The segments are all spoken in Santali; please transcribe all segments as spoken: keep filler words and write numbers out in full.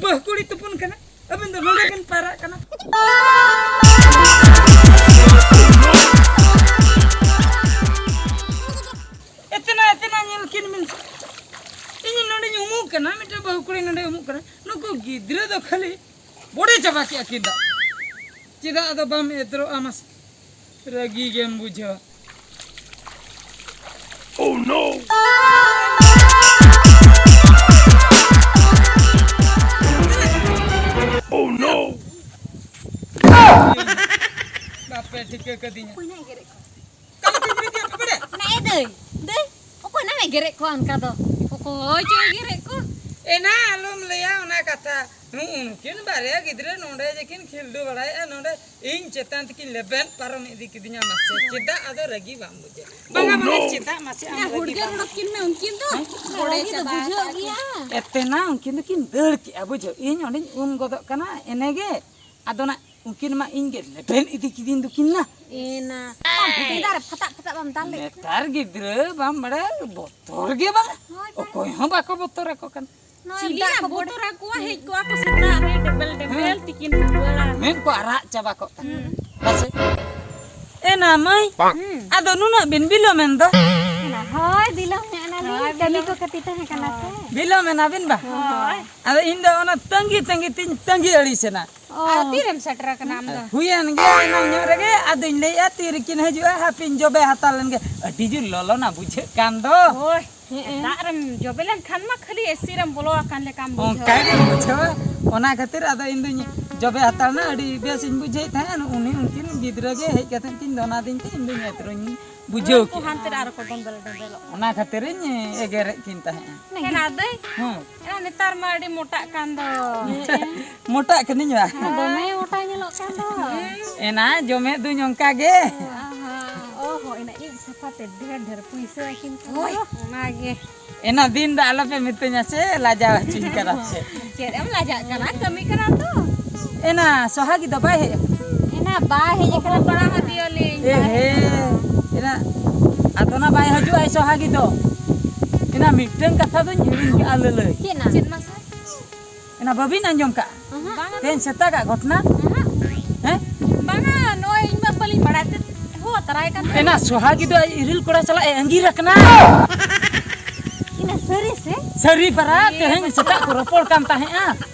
ᱵᱟᱹᱦᱩ ᱠᱩᱲᱤ ᱛᱩᱯᱩᱱ ᱠᱟᱱᱟ, ᱟᱹᱵᱤᱱ ᱫᱚ ᱱᱚᱰᱮ ᱵᱤᱱ ᱯᱟᱭᱨᱟᱜ ᱠᱟᱱᱟ᱾ ᱮᱛᱱᱟ ᱮᱛᱱᱟ ᱧᱮᱞ ᱠᱤᱱ ᱵᱤᱱ ᱥᱮ᱾ ᱤᱧ ᱱᱚᱰᱮᱧ ᱩᱢᱩᱜ ᱠᱟᱱᱟ, ᱢᱤᱫᱴᱮᱱ ᱵᱟᱹᱦᱩ ᱠᱩᱲᱤ ᱱᱚᱰᱮ ᱩᱢᱩᱜ ᱠᱟᱱᱟ᱾ ᱱᱩᱠᱩ ᱜᱤᱫᱽᱨᱟᱹ ᱫᱚ ᱠᱷᱟᱹᱞᱤ ᱵᱚᱰᱮ ᱪᱟᱵᱟ ᱠᱮᱜᱼᱟ ᱠᱤᱱ ᱫᱟᱜ᱾ ᱪᱮᱫᱟᱜ ᱟᱫᱚ ᱵᱟᱢ ᱮᱫᱨᱚᱜᱼᱟ ᱢᱟᱥᱮ? ᱨᱟᱹᱜᱤ ᱜᱮᱢ ᱵᱩᱡᱷᱟᱹᱣᱟ᱾ Oh no! Oh no! ᱵᱟᱯᱮ ᱴᱷᱤᱠᱟᱹ ᱠᱟᱫᱤᱧᱟ᱾ ᱚᱠᱚᱭ ᱱᱟᱭ ᱮᱜᱮᱨᱮᱫ ᱠᱚᱣᱟ? ᱠᱟᱞᱤ ᱯᱤᱯᱤᱲᱤ ᱜᱮ ᱯᱮ ᱵᱟᱲᱟᱭᱟ? ᱚᱱᱟ ᱮ ᱫᱟᱹᱭ, ᱫᱟᱹᱭ, ᱚᱠᱚᱭ ᱱᱟᱭ ᱮᱜᱮᱨᱮᱫ ᱠᱚᱣᱟ ᱚᱱᱠᱟ ᱫᱚ? ᱚᱠᱚᱭ ᱪᱚ ᱮᱜᱮᱨᱮᱫ ᱠᱚ? ᱮᱱᱟ ᱟᱞᱚᱢ ᱞᱟᱹᱭᱟ ᱚᱱᱟ ᱠᱟᱛᱷᱟ᱾ ᱱᱩᱜᱼᱩ ᱱᱩᱠᱤᱱ ᱵᱟᱨᱭᱟ ᱜᱤᱫᱽᱨᱟᱹ ᱱᱚᱰᱮ ᱡᱮᱠᱤᱱ ᱠᱷᱤᱞᱰᱩ ᱵᱟᱲᱟᱭᱮᱫᱼᱟ, ᱱᱚᱰᱮ ᱤᱧ ᱪᱮᱛᱟᱱ ᱛᱮᱠᱤᱱ ᱞᱮᱵᱮᱫ ᱯᱟᱨᱚᱢ ᱤᱫᱤ ᱠᱤᱫᱤᱧᱟ᱾ ᱢᱟᱥᱮ ᱪᱮᱫᱟᱜ ᱟᱫᱚ ᱨᱟᱹᱜᱤ ᱵᱟᱢ ᱵᱩᱡᱷᱟᱹᱣᱟ? ᱵᱟᱝᱟ, ᱵᱟᱝᱟ, ᱪᱮᱫᱟᱜ ᱢᱟᱥᱮ ᱟᱢ ᱨᱟᱹᱜᱤ ᱦᱩᱲᱜᱟᱹ ᱵᱟᱢ ᱨᱚᱲ ᱠᱤᱱ ᱢᱮ ᱩᱱᱠᱤᱱ ᱫᱚ᱾ ᱦᱮᱸ? ᱵᱚᱲᱮ ᱨᱟᱹᱜᱤ ᱫᱚ ᱪᱟᱵᱟ ᱵᱩᱡᱷᱟᱹᱜ ᱟᱠᱟᱫ ᱜᱮᱭᱟ᱾ ᱠᱤᱱ᱾ ᱮᱛᱮᱱᱟ ᱩᱱᱠᱤᱱ ᱫᱚᱠᱤᱱ ᱫᱟᱹᱲ ᱠᱮᱜᱼᱟ, ᱵᱩᱡᱷᱟᱹᱣ᱾ ᱤᱧ ᱚᱸᱰᱮᱧ ᱩᱢ ᱜᱚᱫᱚᱜ ᱠᱟᱱᱟ ᱮᱱᱮᱜᱮ᱾ ᱟᱫᱚ ᱱᱟ ᱩᱱᱠᱤᱱ ᱢᱟ ᱤᱧ ᱜᱮ ᱞᱮᱵᱮᱫ ᱤᱫᱤ ᱠᱤᱫᱤᱧ ᱫᱚᱠᱤᱱ ᱱᱟ᱾ ᱮᱱᱟ᱾ ᱟᱢ ᱫᱤᱫᱟᱨ ᱯᱷᱟᱛᱟᱜ ᱯᱷᱟᱛᱟᱜ ᱵᱟᱢ ᱫᱟᱞ ᱞᱮᱫ ᱠᱤᱱᱟ? ᱱᱮᱛᱟᱨ ᱜᱤᱫᱽᱨᱟᱹ ᱵᱟᱢ ᱵᱟᱲᱟᱭᱟ, ᱵᱚᱛᱚᱨ ᱜᱮ ᱵᱟᱝ᱾ ᱦᱳᱭ, ᱵᱟᱝ᱾ ᱚᱠᱚᱭ ᱦᱚᱸ ᱵᱟᱠᱚ ᱵᱚᱛᱚᱨ ᱟᱠᱚ ᱠᱟᱱᱟ᱾ ᱱᱚᱣᱟ ᱪᱤᱞᱤ ᱫᱟᱜ ᱱᱟᱜ ᱠᱚ ᱵᱚᱛᱚᱨ ᱟᱠᱚᱣᱟ? ᱦᱮᱡ ᱠᱚᱜᱼᱟ ᱠᱚ ᱥᱮᱛᱟᱜ ᱨᱮ ᱰᱮᱵᱮᱞ ᱰᱮᱵᱮᱞ ᱦᱮᱸ᱾ ᱛᱤᱠᱤᱱ ᱵᱮᱲᱟ᱾ ᱢᱮᱫ ᱠᱚ ᱟᱨᱟᱜ ᱪᱟᱵᱟ ᱠᱚᱜ ᱛᱟᱠᱚᱣᱟ᱾ ᱦᱩᱸ᱾ ᱯᱟᱥᱮ᱾ ᱮ ᱱᱟ ᱢᱟᱹᱭ, ᱦᱩᱸ᱾ ᱟᱫᱚ ᱱᱩᱱᱟᱹᱜ ᱵᱤᱱ ᱵᱤᱞᱚᱢ ᱮᱱ ᱫᱚ? ᱮᱱᱟ, ᱦᱳᱭ, ᱵᱤᱞᱚᱢ ᱧᱚᱜ ᱮᱱᱟᱞᱤᱧ᱾ ᱦᱳᱭ, ᱠᱟᱹᱢᱤ ᱵᱤᱞᱚᱢ᱾ ᱠᱚ ᱠᱟᱹᱴᱤᱡ ᱛᱟᱦᱮᱸ ᱠᱟᱱᱟ ᱥᱮ᱾ ᱦᱳᱭ᱾ ᱵᱤᱞᱚᱢ ᱮᱱᱟ ᱵᱤᱱ ᱵᱟ? ᱦᱳᱭ᱾ ᱟᱫᱚ ᱤᱧ ᱫᱚ ᱚᱱᱟ ᱛᱟᱺᱜᱤ ᱛᱟᱺᱜᱤ ᱛᱤᱧ ᱛᱟᱺᱜᱤ ᱟᱹᱲᱤᱥ ᱮᱱᱟ᱾ ᱚ᱾ ᱟᱨ ᱛᱤᱨᱮᱢ ᱥᱮᱴᱮᱨ ᱟᱠᱟᱱᱟ ᱟᱢ ᱫᱚ? ᱦᱩᱭᱮᱱ ᱜᱮᱭᱟ ᱮᱱᱟᱝ ᱧᱚᱜ ᱨᱮᱜᱮ, ᱟᱫᱚᱧ ᱞᱟᱹᱭᱮᱫᱼᱟ ᱛᱤ ᱨᱮᱠᱤᱱ ᱦᱤᱡᱩᱜᱼᱟ, ᱦᱟᱯᱮᱧ ᱡᱚᱵᱮ ᱦᱟᱛᱟᱲ ᱞᱮᱱ ᱜᱮ᱾ ᱟᱹᱰᱤ ᱡᱳᱨ ᱞᱚᱞᱚ ᱱᱟ ᱵᱩᱡᱷᱟᱹᱜ ᱠᱟᱱ ᱫᱚ᱾ ᱦᱳᱭ, ᱦᱮᱸ᱾ ᱫᱟᱜ ᱨᱮᱢ ᱡᱚᱵᱮ ᱞᱮᱱᱠᱷᱟᱱ ᱢᱟ ᱠᱷᱟᱹᱞᱤ ᱮᱥᱤ ᱨᱮᱢ ᱵᱚᱞᱚ ᱟᱠᱟᱱ ᱞᱮᱠᱟᱢ ᱵᱩᱡᱷᱟᱹᱣᱟ᱾ ᱚᱱᱠᱟ ᱜᱮ ᱵᱩᱡᱷᱟᱹᱣᱟ᱾ ᱚᱱᱟ ᱠᱷᱟᱹᱛᱤᱨ ᱟᱫᱚ ᱤᱧ ᱫᱚᱧ ᱡᱚᱵᱮ ᱦᱟᱛᱟᱲ ᱱᱟ, ᱟᱹᱰᱤ ᱵᱮᱥ ᱤᱧ ᱵᱩᱡᱷᱟᱹᱣᱮᱫ ᱛᱟᱦᱮᱸᱫ᱾ ᱩᱱᱤ ᱩᱱᱠᱤᱱ ᱜᱤᱫᱽᱨᱟᱹ ᱜᱮ ᱦᱮᱡ ᱠᱟᱛᱮᱫ ᱠᱤᱱ ᱫᱚᱱᱟᱫᱤᱧ ᱛᱮ ᱤᱧ ᱫᱚᱧ ᱮᱛᱨᱚᱧ ᱵᱩᱡᱷᱟᱹᱣ ᱩᱱᱠᱩ ᱠᱮᱫᱼᱟ᱾ ᱦᱟᱱᱛᱮ ᱨᱮ ᱟᱨᱚ ᱠᱚ ᱰᱮᱸᱵᱮᱞ ᱰᱮᱸᱵᱮᱞᱚᱜ ᱠᱟᱱᱟ᱾ ᱚᱱᱟ ᱠᱷᱟᱹᱛᱤᱨᱤᱧ ᱮᱜᱮᱨᱮᱫ ᱠᱤᱱ ᱛᱟᱦᱮᱸᱫᱼᱟ᱾ ᱦᱮᱸ, ᱟᱫᱚᱭ ᱦᱮᱸ᱾ ᱮ, ᱱᱮᱛᱟᱨ ᱢᱟ ᱟᱹᱰᱤ ᱢᱚᱴᱟᱜ ᱠᱟᱱ ᱫᱚ᱾ ᱢᱚᱴᱟᱜ ᱠᱟᱹᱱᱟᱹᱧ ᱵᱟ? ᱫᱚᱢᱮ ᱢᱚᱴᱟ ᱧᱮᱞᱚᱜ ᱠᱟᱱ ᱫᱚ᱾ ᱮᱱᱟ ᱡᱚᱢᱮᱫ ᱫᱩᱧ ᱚᱱᱠᱟ ᱜᱮ᱾ ᱟᱦᱟ, ᱚ ᱦᱚᱸ, ᱮᱱᱟ ᱤᱡ ᱥᱟᱯᱷᱟ ᱛᱮ ᱰᱷᱮᱨ ᱰᱷᱮᱨ ᱯᱩᱭᱥᱟᱹ ᱟᱹᱠᱤᱱ ᱠᱷᱟᱱ ᱦᱳᱭ᱾ ᱫᱚ᱾ ᱚᱱᱟᱜᱮ᱾ ᱮᱱᱟ ᱫᱤᱱ ᱫᱚ ᱟᱞᱚᱯᱮ ᱢᱤᱛᱟᱹᱧᱟ ᱥᱮ, ᱞᱟᱡᱟᱣ ᱦᱚᱪᱚᱧ ᱠᱟᱱᱟ ᱯᱮ᱾ ᱪᱮᱫ ᱮᱢ ᱞᱟᱡᱟᱜ ᱠᱟᱱᱟ? ᱠᱟᱹᱢᱤ ᱠᱟᱱᱟ ᱛᱚ᱾ ᱮᱱᱟ ᱥᱚᱦᱟᱜᱤ ᱫᱚ ᱵᱟᱭ ᱦᱮᱡ ᱟᱠᱟᱱᱟ? ᱮᱱᱟ ᱵᱟᱭ ᱦᱮᱡ ᱟᱠᱟᱱᱟ᱾ ᱦᱚᱦᱚ ᱵᱟᱲᱟ ᱟᱫᱮᱭᱟᱞᱤᱧ, ᱮ ᱵᱟᱭ ᱦᱮᱡ ᱦᱮ, ᱟᱠᱟᱱᱟ᱾ ᱮᱱᱟ ᱟᱫᱚ ᱱᱟ ᱵᱟᱭ ᱦᱤᱡᱩᱜ ᱟᱭ ᱥᱚᱦᱟᱜᱤ ᱫᱚ᱾ ᱮᱱᱟ ᱢᱤᱫᱴᱟᱝ ᱠᱟᱛᱷᱟ ᱫᱚᱧ ᱦᱤᱲᱤᱧ ᱠᱟᱜᱼᱟ ᱞᱟᱹᱞᱟᱹᱭ᱾ ᱪᱮᱫ ᱱᱟ? ᱪᱮᱫ ᱢᱟᱥᱮ? ᱮᱱᱟ ᱵᱟᱹᱵᱤᱱ ᱟᱸᱡᱚᱢ ᱠᱟᱜᱼᱟ? ᱵᱟᱝᱟ᱾ ᱛᱮᱦᱮᱧ ᱥᱮᱛᱟᱜᱟᱜ ᱜᱷᱚᱴᱱᱟ? ᱦᱮᱸ? ᱵᱟᱝᱟ, ᱱᱚᱜᱼᱚᱭ ᱤᱧ ᱢᱟ ᱵᱟᱹᱞᱤᱧ ᱵᱟᱲᱟᱭ ᱛᱮ ᱦᱚᱦᱚ ᱛᱟᱨᱟᱭ ᱠᱟᱱ ᱛᱟᱦᱮᱸᱫ᱾ ᱮᱱᱟ ᱥᱚᱦᱟᱜᱤ ᱫᱚ ᱟᱡ ᱤᱨᱤᱞ ᱠᱚᱲᱟ ᱥᱟᱞᱟᱜ ᱮ ᱟᱸᱜᱤᱨ ᱟᱠᱟᱱᱟ᱾ ᱤᱱᱟ ᱥᱟᱹᱨᱤ ᱥᱮ? ᱥᱟᱹᱨᱤ ᱯᱟᱨᱟ, ᱤᱭᱮ ᱛᱮᱦᱮᱧ ᱵᱟᱪᱷᱟ᱾ ᱥᱮᱛᱟᱜ ᱠᱚ ᱨᱚᱯᱚᱲ ᱠᱟᱱ ᱛᱟᱦᱮᱸᱜᱼᱟ᱾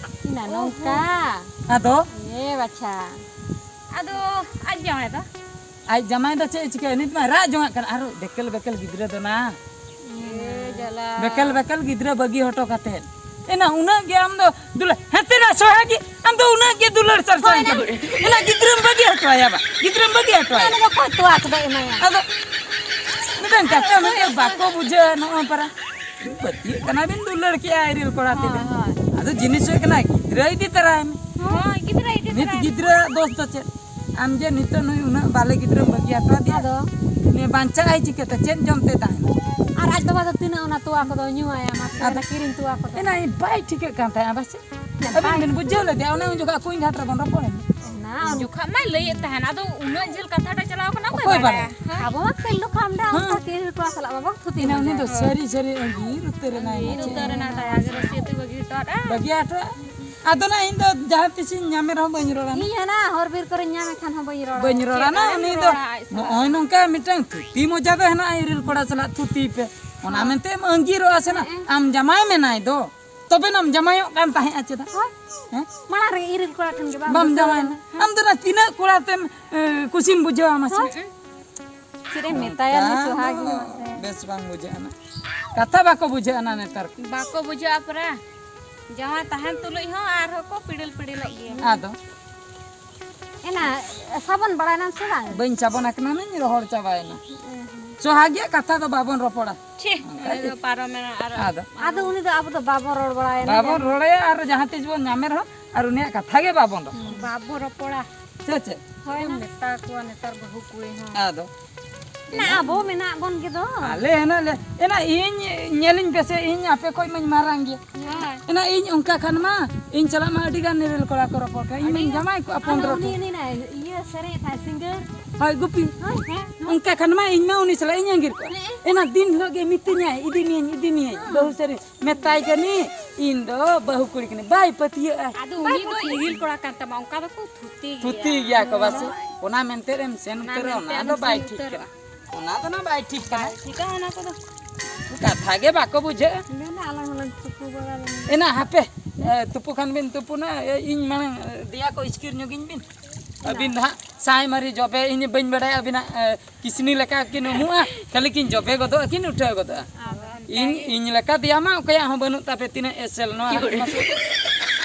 ᱤᱱᱟ ᱱᱚᱝᱠᱟ᱾ ᱟᱫᱚ? ᱮ ᱵᱟᱪᱷᱟ᱾ ᱟᱫᱚ ᱟᱡ ᱡᱟᱶᱟᱭ ᱫᱚ? ᱟᱡ ᱡᱟᱢᱟᱭ ᱫᱚ ᱪᱮᱫ ᱮ ᱪᱤᱠᱟᱹᱭᱟ? ᱱᱤᱛ ᱢᱟ ᱨᱟᱜ ᱡᱚᱝᱟᱜ ᱠᱟᱱᱟ᱾ ᱟᱨ ᱵᱮᱠᱮᱞ ᱵᱮᱠᱮᱞ ᱜᱤᱫᱽᱨᱟᱹ ᱫᱚ ᱱᱟ᱾ ᱮ ᱡᱟᱞᱟ᱾ ᱵᱮᱠᱮᱞ ᱵᱮᱠᱮᱞ ᱜᱤᱫᱽᱨᱟᱹ ᱵᱟᱹᱜᱤ ᱦᱚᱴᱚ ᱠᱟᱛᱮᱫ᱾ ᱮᱱᱟ ᱩᱱᱟᱹᱜ ᱜᱮ ᱟᱢ ᱫᱚ ᱫᱩᱞᱟᱹᱲ, ᱦᱟᱱᱛᱮ ᱱᱟ ᱥᱚᱦᱟᱜᱤ, ᱟᱢ ᱫᱚ ᱩᱱᱟᱹᱜ ᱜᱮ ᱫᱩᱞᱟᱹᱲ ᱥᱟᱨᱥᱟᱣ ᱦᱳᱭ ᱱᱟ᱾ ᱠᱟᱱᱟ᱾ ᱮᱱᱟ ᱜᱤᱫᱽᱨᱟᱹᱢ ᱵᱟᱹᱜᱤ ᱦᱚᱴᱚ ᱟᱭᱟ ᱵᱟ? ᱜᱤᱫᱽᱨᱟᱹᱢ ᱵᱟᱹᱜᱤ ᱦᱚᱴᱚ ᱟᱭᱟ? ᱚᱱᱟ ᱫᱚ ᱚᱠᱚᱭ ᱛᱚᱣᱟ ᱠᱚᱫᱚ ᱮᱢᱟᱭᱟ? ᱟᱫᱚ ᱢᱤᱫᱴᱟᱝ ᱠᱟᱛᱷᱟ ᱢᱤᱫᱴᱟᱝ ᱵᱟᱠᱚ ᱵᱩᱡᱷᱟᱹᱣᱟ ᱱᱚᱜᱼᱚᱭ ᱯᱟᱨᱟ᱾ ᱯᱟᱹᱛᱭᱟᱹᱜ ᱠᱟᱱᱟ ᱵᱤᱱ ᱫᱩᱞᱟᱹᱲ ᱠᱮᱜᱼᱟ ᱤᱨᱤᱞ ᱠᱚᱲᱟ ᱛᱮ᱾ ᱦᱳᱭ, ᱦᱳᱭ᱾ ᱟᱫᱚ ᱡᱤᱱᱤᱥ ᱦᱩᱭᱩᱜ ᱠᱟᱱᱟ ᱜᱤᱫᱽᱨᱟᱹ ᱤᱫᱤ ᱛᱟᱨᱟᱭ ᱢᱮ᱾ ᱦᱳᱭ, ᱜᱤᱫᱽᱨᱟᱹ ᱤᱫᱤ ᱱᱤᱛ ᱛᱟᱨᱟᱭ ᱢᱮ᱾ ᱜᱤᱫᱽᱨᱟᱹ ᱫᱳᱥ ᱫᱚ ᱪᱮᱫ? ᱟᱢ ᱡᱮ ᱱᱤᱛᱚᱜ ᱱᱩᱭ ᱩᱱᱟᱹᱜ ᱵᱟᱞᱮ ᱜᱤᱫᱽᱨᱟᱹᱢ ᱵᱟᱹᱜᱤ ᱦᱚᱴᱚ ᱟᱫᱮᱭᱟ, ᱟᱫᱚ? ᱩᱱᱤ ᱵᱟᱧᱪᱟᱜ ᱟᱭ ᱪᱤᱠᱟᱹᱛᱮ? ᱪᱮᱫ ᱡᱚᱢ ᱛᱮ ᱛᱟᱦᱮᱱᱟ? ᱟᱨ ᱟᱡ ᱵᱟᱵᱟ ᱫᱚ ᱛᱤᱱᱟᱹᱜ ᱚᱱᱟ ᱛᱚᱣᱟ ᱠᱚᱫᱚ ᱧᱩᱣᱟᱭᱟ? ᱢᱟ ᱥᱮ ᱟᱫᱚ ᱚᱱᱟ ᱠᱤᱨᱤᱧ ᱛᱚᱣᱟ ᱠᱚᱫᱚ? ᱮᱱᱟ ᱵᱟᱭ ᱴᱷᱤᱠᱟᱹᱜ ᱠᱟᱱ ᱛᱟᱦᱮᱸᱜᱼᱟ ᱵᱟᱥᱮ? ᱟᱹᱵᱤᱱ ᱵᱟᱭ ᱵᱤᱱ ᱵᱩᱡᱷᱟᱹᱣ ᱞᱮᱫᱮᱭᱟ, ᱚᱱᱮ ᱩᱱ ᱡᱚᱠᱷᱚᱱ ᱠᱩᱧ ᱜᱷᱟᱴ ᱨᱮᱵᱚᱱ ᱨᱚᱯᱚᱲ ᱮᱱ᱾ ᱚᱱᱟ ᱩᱱ ᱡᱚᱠᱷᱚᱱ ᱢᱟᱭ ᱞᱟᱹᱭᱮᱫ ᱛᱟᱦᱮᱱ, ᱟᱫᱚ ᱩᱱᱟᱹᱜ ᱡᱷᱟᱹᱞ ᱠᱟᱛᱷᱟᱴᱟ ᱪᱟᱞᱟᱣ ᱠᱟᱱᱟ, ᱚᱠᱚᱭ ᱚᱠᱚᱭ ᱵᱟᱲᱟᱭᱟ? ᱵᱟᱲᱟᱭᱟ? ᱦᱮᱸ? ᱟᱵᱚ ᱢᱟ ᱯᱟᱹᱦᱤᱞ ᱠᱷᱚᱱ ᱫᱚ ᱦᱮᱸ᱾ ᱚᱱᱠᱟ ᱠᱤᱨᱤᱧ ᱠᱚᱲᱟ ᱥᱟᱞᱟᱜ ᱢᱟ ᱵᱟᱵᱚ ᱛᱷᱩᱛᱤ ᱤᱱᱟ ᱩᱱᱤ ᱫᱚ ᱢᱟᱡᱷᱮ᱾ ᱥᱟᱹᱨᱤ ᱥᱟᱹᱨᱤ ᱟᱸᱜᱤᱨ ᱩᱛᱟᱹᱨ ᱮᱱᱟᱭ ᱟᱸᱜᱤᱨ ᱢᱟᱪᱮ᱾ ᱩᱛᱟᱹᱨ ᱮᱱᱟ ᱛᱟᱭᱟ, ᱟᱜᱮ ᱨᱟᱹᱥᱤ ᱟᱹᱛᱩ ᱵᱟᱹᱜᱤ ᱦᱚᱴᱚ ᱟᱫ ᱮ᱾ ᱵᱟᱹᱜᱤ ᱦᱚᱴᱚ ᱟᱫ᱾ ᱟᱫᱚ ᱱᱟ ᱤᱧ ᱫᱚ ᱡᱟᱦᱟᱸ ᱛᱤᱥᱤᱧ ᱧᱟᱢᱮ ᱨᱮᱦᱚᱸ ᱵᱟᱹᱧ ᱨᱚᱲᱟ ᱱᱟ᱾ ᱤᱧ ᱦᱚᱸ ᱱᱟ ᱦᱚᱨ ᱵᱤᱨ ᱠᱚᱨᱮᱧ ᱧᱟᱢᱮ ᱠᱷᱟᱱ ᱦᱚᱸ ᱵᱟᱹᱧ ᱨᱚᱲᱟ᱾ ᱵᱟᱹᱧ ᱨᱚᱲᱟ ᱪᱮᱫ ᱱᱟ, ᱮᱢ ᱩᱱᱤ ᱫᱚ ᱨᱚᱲᱟ ᱟᱡ ᱥᱟᱞᱟᱜ? ᱱᱚᱜᱼᱚᱭ ᱱᱚᱝᱠᱟ ᱢᱤᱫᱴᱟᱝ ᱛᱷᱩᱛᱤ ᱢᱚᱡᱟ ᱫᱚ ᱦᱮᱱᱟᱜᱼᱟ, ᱤᱨᱤᱞ ᱠᱚᱲᱟ ᱥᱟᱞᱟᱜ ᱛᱷᱩᱛᱤ ᱯᱮ᱾ ᱚᱱᱟ ᱦᱮᱸ᱾ ᱢᱮᱱᱛᱮᱢ ᱟᱸᱜᱤᱨᱚᱜᱼᱟ ᱥᱮ ᱱᱟ? ᱦᱮᱸ᱾ ᱟᱢ ᱡᱟᱢᱟᱭ ᱢᱮᱱᱟᱭ ᱫᱚ᱾ ᱛᱚᱵᱮ ᱱᱟᱢ ᱡᱟᱢᱟᱭᱚᱜ ᱠᱟᱱ ᱛᱟᱦᱮᱸᱜᱼᱟ ᱪᱮᱫᱟᱜ? ᱦᱳᱭ᱾ ᱦᱮᱸ? ᱢᱟᱲᱟᱝ ᱨᱮ ᱤᱨᱤᱞ ᱠᱚᱲᱟ ᱴᱷᱮᱱ ᱜᱮ ᱵᱟᱢ ᱵᱟᱢ ᱵᱩᱡᱷᱟᱹᱣ ᱡᱟᱶᱟᱭ ᱞᱮᱱᱟ? ᱞᱮᱱᱟ? ᱟᱢ ᱫᱚ ᱱᱟ ᱛᱤᱱᱟᱹᱜ ᱠᱚᱲᱟ ᱛᱮᱢ, ᱮ, ᱠᱩᱥᱤᱢ ᱵᱩᱡᱷᱟᱹᱣᱟ ᱢᱟᱥᱮ? ᱦᱳᱭ᱾ ᱪᱮᱫ ᱮᱢ ᱢᱮᱛᱟᱭᱟ ᱱᱩᱭ ᱚᱱᱠᱟ ᱥᱚᱦᱟᱜᱤ ᱫᱚ ᱢᱟᱥᱮ? ᱵᱮᱥ ᱵᱟᱝ ᱵᱩᱡᱷᱟᱹᱜᱼᱟ ᱱᱟ᱾ ᱠᱟᱛᱷᱟ ᱵᱟᱠᱚ ᱵᱩᱡᱷᱟᱹᱜᱼᱟ ᱱᱟ ᱱᱮᱛᱟᱨ ᱠᱚ᱾ ᱵᱟᱠᱚ ᱵᱩᱡᱷᱟᱹᱜᱼᱟ ᱯᱟᱨᱟ᱾ ᱡᱟᱶᱟᱭ ᱛᱟᱦᱮᱱ ᱛᱩᱞᱩᱡ ᱦᱚᱸ ᱟᱨᱦᱚᱸ ᱠᱚ ᱯᱤᱲᱤᱞ ᱯᱤᱲᱤᱞᱚᱜ ᱜᱮᱭᱟ᱾ ᱟᱫᱚ? ᱮᱱᱟ ᱥᱟᱵᱚᱱ ᱵᱟᱲᱟᱭ ᱱᱟᱢ ᱥᱮ ᱵᱟᱝ? ᱵᱟᱹᱧ ᱥᱟᱵᱚᱱ ᱟᱠᱟᱱᱟ ᱱᱟᱧ, ᱨᱚᱦᱚᱲ ᱪᱟᱵᱟᱭᱮᱱᱟ᱾ ᱦᱩᱸ᱾ ᱥᱚᱦᱟᱜᱤᱭᱟᱜ ᱠᱟᱛᱷᱟ ᱫᱚ ᱵᱟᱵᱚᱱ ᱨᱚᱯᱚᱲᱟ᱾ ᱪᱷᱤ, ᱚᱱᱠᱟ ᱩᱱᱤ ᱜᱮ᱾ ᱫᱚ ᱯᱟᱨᱚᱢᱮᱱᱟ ᱟᱨ ᱟᱫᱚ? ᱟᱫᱚ ᱩᱱᱤ ᱫᱚ ᱟᱵᱚ ᱫᱚ ᱵᱟᱵᱚᱱ ᱨᱚᱲ ᱵᱟᱲᱟᱭᱟ ᱱᱟ ᱵᱟᱵᱚᱱ ᱡᱟᱦᱟᱸ᱾ ᱨᱚᱲᱟᱭᱟ ᱟᱨ ᱡᱟᱦᱟᱸ ᱛᱤᱥ ᱵᱚᱱ ᱧᱟᱢᱮ ᱨᱮᱦᱚᱸ ᱟᱨ ᱩᱱᱤᱭᱟᱜ ᱠᱟᱛᱷᱟ ᱜᱮ ᱵᱟᱵᱚᱱ ᱨᱚᱲᱟ᱾ ᱦᱩᱸ, ᱵᱟᱵᱚ ᱨᱚᱯᱚᱲᱟ᱾ ᱥᱮ ᱪᱮᱫ? ᱦᱳᱭ ᱱᱟ᱾ ᱢᱮᱛᱟ ᱠᱚᱣᱟ ᱱᱮᱛᱟᱨ ᱵᱟᱹᱦᱩ ᱠᱩᱲᱤ ᱦᱚᱸ᱾ ᱟᱫᱚ? ᱱᱟ ᱟᱵᱚ ᱢᱮᱱᱟᱜ ᱵᱚᱱ ᱜᱮᱫᱚ᱾ ᱟᱞᱮ ᱦᱮᱱᱟᱜ ᱞᱮ, ᱮᱱᱟ ᱤᱧ ᱧᱮᱞᱤᱧ ᱯᱮᱥᱮ, ᱤᱧ ᱟᱯᱮ ᱠᱷᱚᱡ ᱢᱟᱧ ᱢᱟᱨᱟᱝ ᱜᱮᱭᱟ᱾ ᱦᱳᱭ᱾ ᱮᱱᱟ ᱤᱧ ᱚᱱᱠᱟ ᱠᱷᱟᱱ ᱢᱟ, ᱤᱧ ᱪᱟᱞᱟᱜ ᱢᱟ ᱟᱹᱰᱤ ᱜᱟᱱ ᱱᱤᱨᱤᱞ ᱠᱚᱲᱟ ᱠᱚ ᱨᱚᱯᱚᱲ ᱠᱟᱱᱟ, ᱤᱧ ᱢᱟᱧ ᱟᱫᱚ ᱡᱟᱢᱟᱭ ᱠᱚᱜᱼᱟ ᱟᱫᱚ ᱯᱚᱱᱨᱚ ᱩᱱᱤ, ᱴᱤ᱾ ᱩᱱᱤ ᱱᱟ ᱤᱭᱟᱹ ᱥᱮᱨᱮᱧᱮᱫ ᱛᱟᱦᱮᱸᱫ ᱥᱤᱝᱜᱟᱹᱨ᱾ ᱦᱳᱭ, ᱜᱩᱯᱤ᱾ ᱦᱳᱭ, ᱦᱮᱸ᱾ ᱚᱱᱠᱟ ᱠᱷᱟᱱ ᱢᱟ ᱤᱧ ᱢᱟ ᱩᱱᱤ ᱥᱟᱞᱟᱜ ᱤᱧ ᱟᱸᱜᱤᱨ ᱠᱚᱜᱼᱟ᱾ ᱦᱮᱸ᱾ ᱮᱱᱟ ᱫᱤᱱ ᱦᱤᱞᱳᱜ ᱜᱮ ᱢᱤᱛᱟᱹᱧᱟᱭ, "ᱤᱫᱤ ᱢᱤᱭᱟᱹᱧ, ᱤᱫᱤ ᱢᱤᱭᱟᱹᱧ, ᱦᱮᱸ᱾ ᱵᱟᱹᱦᱩ ᱥᱟᱹᱨᱤ ᱢᱮᱛᱟᱭ ᱠᱟᱹᱱᱤ, ᱤᱧ ᱫᱚ ᱵᱟᱹᱦᱩ ᱠᱩᱲᱤ ᱠᱟᱹᱱᱟᱹᱧ, ᱵᱟᱭ ᱯᱟᱹᱛᱭᱟᱹᱜᱼᱟ᱾ ᱟᱫᱚ ᱩᱱᱤ ᱫᱚ ᱤᱜᱤᱞ ᱠᱚᱲᱟ ᱠᱟᱱ ᱛᱟᱢᱟ, ᱚᱱᱠᱟ ᱫᱚᱠᱚ ᱛᱷᱩᱛᱤ ᱜᱮᱭᱟ᱾ ᱛᱷᱩᱛᱤ ᱜᱮᱭᱟ ᱠᱚ ᱵᱟᱥᱮ᱾ ᱚᱱᱟ ᱢᱮᱱᱛᱮ ᱮᱢ ᱥᱮᱱ ᱚᱱᱟ ᱩᱛᱟᱹᱨᱚᱜᱼᱟ, ᱢᱮᱱᱛᱮ ᱚᱱᱟ ᱮᱢ ᱫᱚ ᱵᱟᱭ ᱥᱮᱱ ᱴᱷᱤᱠ ᱩᱛᱟᱹᱨᱚᱜᱼᱟ᱾ ᱠᱟᱱᱟ᱾ ᱚᱱᱟ ᱫᱚ ᱱᱟ ᱵᱟᱭ ᱴᱷᱤᱠ ᱠᱟᱱᱟ᱾ ᱵᱟᱭ ᱴᱷᱤᱠᱟ ᱚᱱᱟ ᱠᱚᱫᱚ᱾ ᱠᱟᱛᱷᱟ ᱜᱮ ᱵᱟᱠᱚ ᱵᱩᱡᱷᱟᱹᱜᱼᱟ᱾ ᱢᱮᱱᱟ ᱟᱞᱟᱝ ᱦᱚᱸᱞᱟᱝ ᱛᱩᱯᱩ ᱵᱟᱲᱟ ᱞᱮᱱ ᱜᱮ᱾ ᱮᱱᱟ ᱦᱟᱯᱮ, ᱮ, ᱛᱩᱯᱩ ᱠᱷᱟᱱ ᱵᱤᱱ ᱛᱩᱯᱩᱱᱟ, ᱮ, ᱤᱧ ᱢᱟᱲᱟᱝ, ᱮ, ᱫᱮᱭᱟ ᱠᱚ ᱤᱥᱠᱤᱨ ᱧᱚᱜᱤᱧ ᱵᱤᱱ᱾ ᱟᱹᱵᱤᱱ ᱫᱚ ᱦᱟᱸᱜ ᱥᱟᱭ ᱢᱟᱹᱨᱤ ᱡᱚᱵᱮ, ᱤᱧ ᱵᱟᱹᱧ ᱵᱟᱲᱟᱭᱟ ᱟᱹᱵᱤᱱᱟᱜ, ᱮ, ᱠᱤᱥᱱᱤ ᱞᱮᱠᱟ ᱠᱤᱱ ᱩᱢᱩᱜᱼᱟ, ᱠᱷᱟᱹᱞᱤ ᱠᱤᱱ ᱡᱚᱵᱮ ᱜᱚᱫᱚᱜᱼᱟ, ᱠᱤᱱ ᱩᱴᱷᱟᱹᱣ ᱜᱚᱫᱚᱜᱼᱟ᱾ ᱟᱫᱚ ᱚᱱᱠᱟ ᱤᱧ, ᱜᱮ᱾ ᱤᱧ ᱞᱮᱠᱟ ᱫᱮᱭᱟ ᱢᱟ ᱚᱠᱚᱭᱟᱜ ᱦᱚᱸ ᱵᱟᱹᱱᱩᱜ ᱛᱟᱯᱮ, ᱛᱤᱱᱟᱹᱜ ᱮᱥᱮᱞ ᱱᱚᱣᱟ ᱦᱟᱹᱠᱩ ᱢᱟᱥᱮ᱾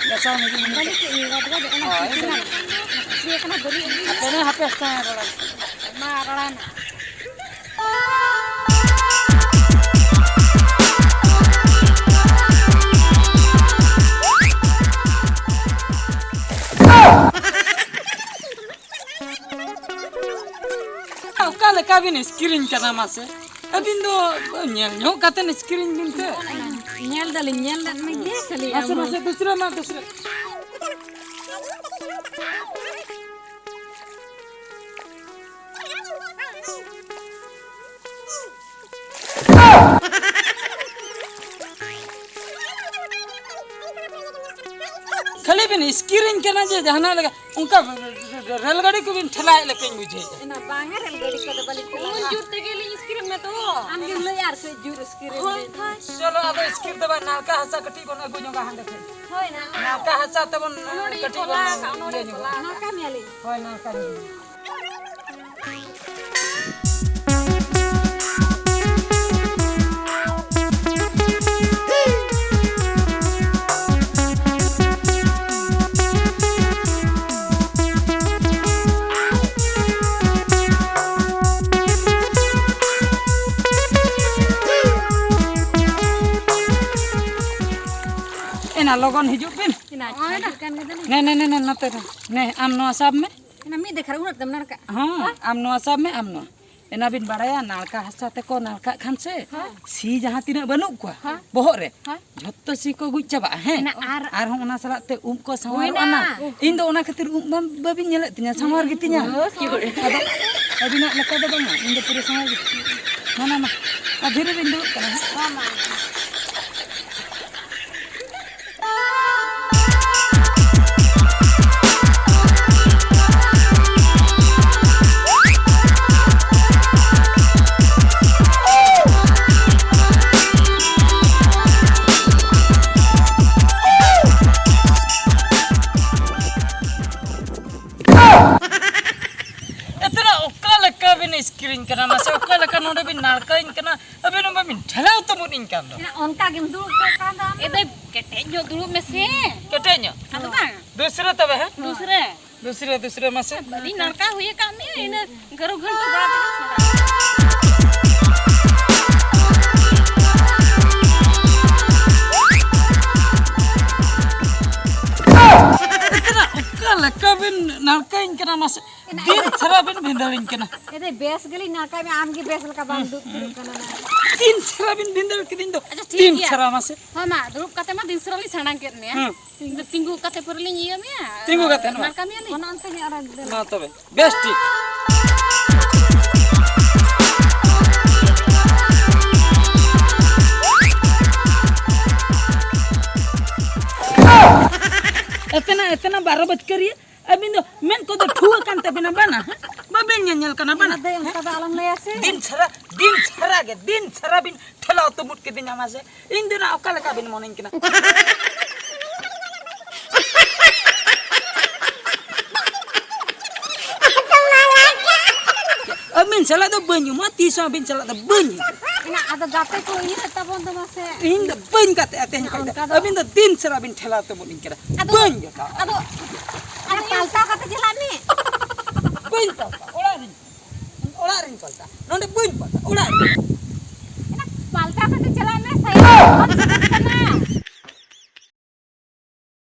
ᱜᱟᱥᱟᱣ ᱧᱚᱜᱤᱧ ᱢᱮ᱾ ᱵᱟᱹᱞᱤ ᱠᱮᱫ ᱤᱧ, ᱜᱚᱫ ᱜᱚᱫ ᱚᱱᱟ ᱦᱳᱭ, ᱠᱤᱥᱱᱤ ᱦᱳᱭ᱾ ᱞᱮᱠᱟ ᱫᱚ, ᱚᱱᱟ ᱠᱤᱥᱱᱤ ᱠᱟᱱᱟ, ᱵᱟᱹᱞᱤ ᱟᱹᱜᱩᱭ ᱢᱮ᱾ ᱟᱯᱮ ᱢᱟ ᱦᱟᱯᱮ ᱥᱟᱭ ᱨᱚᱲᱟ᱾ ᱢᱟ ᱨᱚᱲᱟᱭ ᱢᱮ᱾ ᱚᱠᱟ ᱞᱮᱠᱟ ᱵᱤᱱ ᱤᱥᱠᱤᱨᱤᱧ ᱠᱟᱱᱟ ᱢᱟᱥᱮ? ᱟᱹᱵᱤᱱ ᱫᱚ ᱧᱮᱞ ᱧᱚᱜ ᱠᱟᱛᱮ ᱤᱥᱠᱤᱨᱤᱧ ᱵᱤᱱ ᱥᱮ᱾ ᱧᱮᱞ ᱫᱟᱞᱤᱧ, ᱧᱮᱞ ᱞᱮᱫ ᱢᱮᱜᱮ ᱠᱷᱟᱹᱞᱤ ᱟᱢ ᱢᱟᱥᱮ, ᱦᱚᱸ᱾ ᱢᱟᱥᱮ, ᱫᱩᱥᱨᱟᱹ ᱢᱟ, ᱫᱩᱥᱨᱟᱹ᱾ ᱠᱷᱟᱹᱞᱤ ᱵᱤᱱ ᱤᱥᱠᱤᱨᱤᱧ ᱠᱟᱱᱟ ᱡᱮ ᱡᱟᱦᱟᱱᱟᱜ ᱞᱮᱠᱟ, ᱚᱱᱠᱟ ᱨᱮᱞ ᱜᱟᱹᱰᱤ ᱠᱚᱵᱤᱱ ᱴᱷᱮᱞᱟᱭᱮᱫ ᱞᱮᱠᱟᱧ ᱵᱩᱡᱷᱟᱹᱣᱮᱫᱼᱟ᱾ ᱮᱱᱟ ᱵᱟᱝᱟ ᱨᱮᱞ ᱜᱟᱹᱰᱤ ᱠᱚᱫᱚ ᱵᱟᱹᱞᱤᱧ ᱴᱷᱮᱞᱟᱣᱟ᱾ ᱩᱱ ᱡᱩᱨ ᱛᱮᱜᱮ ᱞᱤᱧ ᱤᱥᱠᱤᱨᱤᱧ ᱢᱮ ᱛᱚ᱾ ᱟᱢ ᱜᱮᱢ ᱞᱟᱹᱭᱟ ᱟᱨ ᱠᱟᱹᱡ ᱡᱩᱨ ᱤᱥᱠᱤᱨᱤᱧ ᱦᱳᱭ, ᱢᱮ᱾ ᱦᱳᱭ᱾ ᱪᱚᱞᱚ ᱟᱫᱚ ᱤᱥᱠᱤᱨ ᱫᱚ ᱵᱟᱝ, ᱱᱟᱲᱠᱟ ᱦᱟᱥᱟ ᱠᱟᱹᱴᱤᱡ ᱵᱚᱱ ᱟᱹᱜᱩ ᱧᱚᱜᱟ ᱦᱟᱸᱰᱮ ᱠᱷᱚᱱ᱾ ᱦᱳᱭ ᱱᱟ᱾ ᱱᱟᱲᱠᱟ ᱦᱟᱥᱟ ᱛᱮᱵᱚᱱ ᱚᱱᱚᱰᱤ ᱠᱟᱹᱴᱤᱡ ᱠᱚᱞᱟ ᱵᱚᱱ ᱠᱟᱜ, ᱚᱱᱚᱰᱤ ᱤᱭᱟᱹ ᱧᱚᱜᱟ᱾ ᱠᱚᱞᱟ᱾ ᱱᱟᱲᱠᱟ ᱢᱮᱭᱟᱞᱤᱧ᱾ ᱦᱳᱭ, ᱱᱟᱲᱠᱟ ᱧᱚᱜᱟ᱾ ᱮᱱᱟ ᱞᱚᱜᱚᱱ ᱦᱤᱡᱩᱜ ᱵᱤᱱ᱾ ᱮᱱᱟ ᱦᱤᱡᱩᱜ ᱠᱟᱱ ᱜᱮ ᱫᱚᱞᱤᱧ᱾ ᱱᱮ, ᱱᱮ, ᱱᱮ, ᱱᱮ, ᱱᱚᱛᱮ ᱫᱚ᱾ ᱱᱮ, ᱟᱢ ᱱᱚᱣᱟ ᱥᱟᱵ ᱢᱮ᱾ ᱮᱱᱟ ᱢᱤᱫ ᱫᱮᱠᱷᱟ ᱨᱮ ᱩᱱᱟᱹᱜ ᱛᱮᱢ ᱱᱟᱲᱠᱟᱜᱼᱟ? ᱦᱚᱸ, ᱟᱢ ᱱᱚᱣᱟ ᱥᱟᱵ ᱢᱮ, ᱟᱢ ᱱᱚᱣᱟ᱾ ᱮᱱᱟ ᱵᱤᱱ ᱵᱟᱲᱟᱭᱟ, ᱱᱟᱲᱠᱟ ᱦᱟᱥᱟ ᱛᱮᱠᱚ ᱱᱟᱲᱠᱟᱜ ᱠᱷᱟᱱ ᱥᱮ, ᱦᱮᱸ᱾ ᱥᱤ ᱡᱟᱦᱟᱸ ᱛᱤᱱᱟᱹᱜ ᱵᱟᱹᱱᱩᱜ ᱠᱚᱣᱟ, ᱦᱮᱸ᱾ ᱵᱚᱦᱚᱜ ᱨᱮ, ᱦᱮᱸ᱾ ᱡᱷᱚᱛᱚ ᱥᱤ ᱠᱚ ᱜᱩᱡ ᱪᱟᱵᱟᱜᱼᱟ, ᱦᱮᱸ᱾ ᱮᱱᱟ ᱟᱨ ᱟᱨᱦᱚᱸ ᱚᱱᱟ ᱥᱟᱞᱟᱜ ᱛᱮ ᱩᱵ ᱠᱚ ᱥᱟᱶᱟᱨᱚᱜᱼᱟ ᱦᱩᱭᱱᱟ᱾ ᱱᱟ᱾ ᱤᱧ ᱫᱚ ᱚᱱᱟ ᱠᱷᱟᱹᱛᱤᱨ ᱩᱵ ᱵᱟᱢ, ᱵᱟᱹᱵᱤᱱ ᱧᱮᱞᱮᱫ ᱛᱤᱧᱟ, ᱥᱟᱶᱟᱨ ᱜᱮᱛᱤᱧᱟ᱾ ᱦᱳᱭ, ᱥᱟᱶᱟᱨ᱾ ᱟᱫᱚ ᱟᱹᱵᱤᱱᱟᱜ ᱞᱮᱠᱟ ᱫᱚ ᱵᱟᱝᱟ, ᱤᱧ ᱫᱚ ᱯᱩᱨᱟᱹ ᱥᱟᱶᱟᱨ ᱜᱮᱛᱤᱧᱟ᱾ ᱢᱟ, ᱢᱟ, ᱢᱟ᱾ ᱟᱨ ᱫᱷᱤᱨᱮ ᱵᱤᱱ ᱫᱩᱲᱩᱵ ᱠᱟᱱᱟ, ᱦᱮᱸ? ᱦᱚᱸ, ᱢᱟ᱾ ᱱᱟᱲᱠᱟᱹᱧ ᱠᱟᱱᱟ, ᱟᱹᱵᱤᱱ ᱦᱚᱸ ᱵᱟᱹᱵᱤᱱ ᱴᱷᱮᱞᱟᱣ ᱛᱟᱵᱚᱱ ᱤᱧ ᱠᱟᱱ ᱫᱚ᱾ ᱚᱱᱠᱟ ᱜᱮᱢ ᱫᱩᱲᱩᱵ ᱠᱚᱜ ᱠᱟᱱ ᱫᱚ ᱟᱢ ᱫᱚ᱾ ᱮ ᱫᱟᱹᱭ, ᱠᱮᱴᱮᱡ ᱧᱚᱜ ᱫᱩᱲᱩᱵ ᱢᱮᱥᱮ᱾ ᱠᱮᱴᱮᱡ ᱧᱚᱜ᱾ ᱟᱫᱚ ᱵᱟᱝ᱾ ᱫᱩᱥᱨᱟᱹ ᱛᱚᱵᱮ, ᱦᱮᱸ? ᱫᱩᱥᱨᱟᱹ᱾ ᱫᱩᱥᱨᱟᱹ, ᱫᱩᱥᱨᱟᱹ ᱢᱟᱥᱮ᱾ ᱟᱹᱰᱤ ᱱᱟᱲᱠᱟ ᱦᱩᱭ ᱟᱠᱟᱫ ᱢᱮᱭᱟ, ᱤᱱᱟᱹ ᱜᱟᱹᱨᱩ ᱜᱷᱟᱹᱱᱴᱩ ᱵᱟᱲᱟ ᱛᱮᱜᱮ ᱪᱷᱟᱲᱟᱣ᱾ ᱚᱠᱟ ᱞᱮᱠᱟ ᱵᱤᱱ ᱱᱟᱲᱠᱟᱧ ᱠᱟᱱᱟ ᱢᱟᱥᱮ? ᱫᱤᱱ ᱥᱟᱨᱟ ᱵᱤᱱ ᱵᱷᱤᱸᱫᱟᱹᱲᱤᱧ ᱠᱟᱱᱟ᱾ ᱮ ᱫᱟᱹᱭ, ᱵᱮᱥ ᱜᱮᱞᱤᱧ ᱱᱟᱲᱠᱟᱭ ᱢᱮ, ᱟᱢ ᱜᱮ ᱵᱮᱥ ᱞᱮᱠᱟ ᱵᱟᱢ ᱫᱩᱲᱩᱵ ᱛᱷᱤᱨᱚᱜ ᱠᱟᱱᱟ ᱱᱟ᱾ ᱫᱤᱱ ᱥᱟᱨᱟ ᱵᱤᱱ ᱵᱷᱤᱸᱫᱟᱹᱲ ᱠᱤᱫᱤᱧ ᱫᱚ᱾ ᱟᱪᱪᱷᱟ, ᱴᱷᱤᱠ ᱫᱤᱱ ᱜᱮᱭᱟ᱾ ᱥᱟᱨᱟ ᱢᱟᱥᱮ᱾ ᱦᱳᱭ ᱢᱟ, ᱫᱩᱲᱩᱵ ᱠᱟᱛᱮ ᱢᱟ ᱫᱤᱱ ᱥᱟᱨᱟ ᱞᱤᱧ ᱥᱟᱲᱟᱝ ᱠᱮᱫ ᱢᱮᱭᱟ᱾ ᱦᱩᱸ᱾ ᱤᱧ ᱫᱚ ᱛᱤᱸᱜᱩ ᱠᱟᱛᱮ ᱯᱩᱨᱟᱹ ᱞᱤᱧ ᱤᱭᱟᱹ ᱢᱮᱭᱟ᱾ ᱛᱤᱸᱜᱩ ᱠᱟᱛᱮ ᱱᱚᱣᱟ᱾ ᱱᱟᱲᱠᱟ ᱢᱮᱭᱟ ᱞᱤᱧ᱾ ᱚᱱᱟ ᱚᱱᱛᱮ ᱜᱮ ᱟᱨᱚ ᱫᱮᱞᱟ᱾ ᱢᱟ ᱛᱚᱵᱮ, ᱵᱮᱥ ᱴᱷᱤᱠ᱾ ᱮᱛᱮᱱᱟ, ᱮᱛᱮᱱᱟ ᱵᱟᱨᱚ ᱵᱟᱡᱠᱟᱹᱨᱤᱭᱟᱹ᱾ ᱟᱹᱵᱤᱱ ᱫᱚ ᱢᱮᱫ ᱠᱚᱫᱚ ᱴᱷᱩᱣᱟᱹ ᱠᱟᱱ ᱛᱟᱹᱵᱤᱱᱟ ᱵᱟᱝᱟ, ᱦᱮᱸ? ᱵᱟᱵᱤᱱ ᱧᱮᱧᱮᱞ ᱠᱟᱱᱟ ᱵᱟᱝᱟ? ᱫᱟᱹᱭ, ᱚᱱᱠᱟ ᱫᱚ ᱟᱞᱚᱢ ᱞᱟᱹᱭᱟ ᱥᱮ᱾ ᱫᱤᱱ ᱥᱟᱨᱟ, ᱫᱤᱱ ᱥᱟᱨᱟ ᱜᱮ, ᱫᱤᱱ ᱥᱟᱨᱟ ᱵᱤᱱ ᱴᱷᱮᱞᱟᱣ ᱛᱩᱢᱩᱫ ᱠᱤᱫᱤᱧᱟ ᱢᱟᱥᱮ᱾ ᱤᱧ ᱫᱚ ᱱᱟ ᱚᱠᱟ ᱞᱮᱠᱟ ᱵᱤᱱ ᱢᱚᱱᱮᱧ ᱠᱟᱱᱟ? ᱟᱹᱵᱤᱱ ᱥᱟᱞᱟᱜ ᱫᱚ ᱵᱟᱹᱧ ᱩᱢᱟ, ᱛᱤᱥ ᱦᱚᱸ ᱟᱹᱵᱤᱱ ᱥᱟᱞᱟᱜ ᱫᱚ ᱵᱟᱹᱧ ᱩᱢᱟ᱾ ᱮᱱᱟ ᱟᱫᱚ ᱜᱟᱛᱮ ᱠᱚ ᱤᱭᱟᱹ ᱛᱟᱵᱚᱱ ᱫᱚ ᱢᱟᱥᱮ᱾ ᱤᱧ ᱫᱚ ᱵᱟᱹᱧ ᱜᱟᱛᱮᱜᱼᱟ ᱛᱮᱦᱮᱧ ᱠᱷᱚᱱ ᱫᱚ᱾ ᱚᱱᱠᱟ ᱫᱚ ᱟᱹᱵᱤᱱ ᱫᱚ ᱫᱤᱱ ᱥᱟᱨᱟ ᱵᱤᱱ ᱴᱷᱮᱞᱟᱣ ᱛᱩᱢᱩᱫ ᱤᱧ ᱠᱟᱱᱟ᱾ ᱟᱫᱚ, ᱵᱟᱹᱧ ᱜᱟᱛᱮᱜᱼᱟ᱾ ᱟᱫᱚ, ᱟᱫᱚ ᱯᱟᱞᱴᱟᱣ ᱠᱟᱛᱮ ᱪᱟᱞᱟᱜ ᱢᱮ᱾ ᱵᱟᱹᱧ ᱯᱟᱞᱴᱟᱣᱟ, ᱚᱲᱟᱜ ᱨᱤᱧ, ᱚᱲᱟᱜ ᱨᱤᱧ ᱯᱟᱞᱴᱟᱣᱟ, ᱱᱚᱰᱮ ᱵᱟᱹᱧ ᱯᱟᱞᱴᱟᱣᱟ, ᱚᱲᱟᱜ ᱨᱤᱧ᱾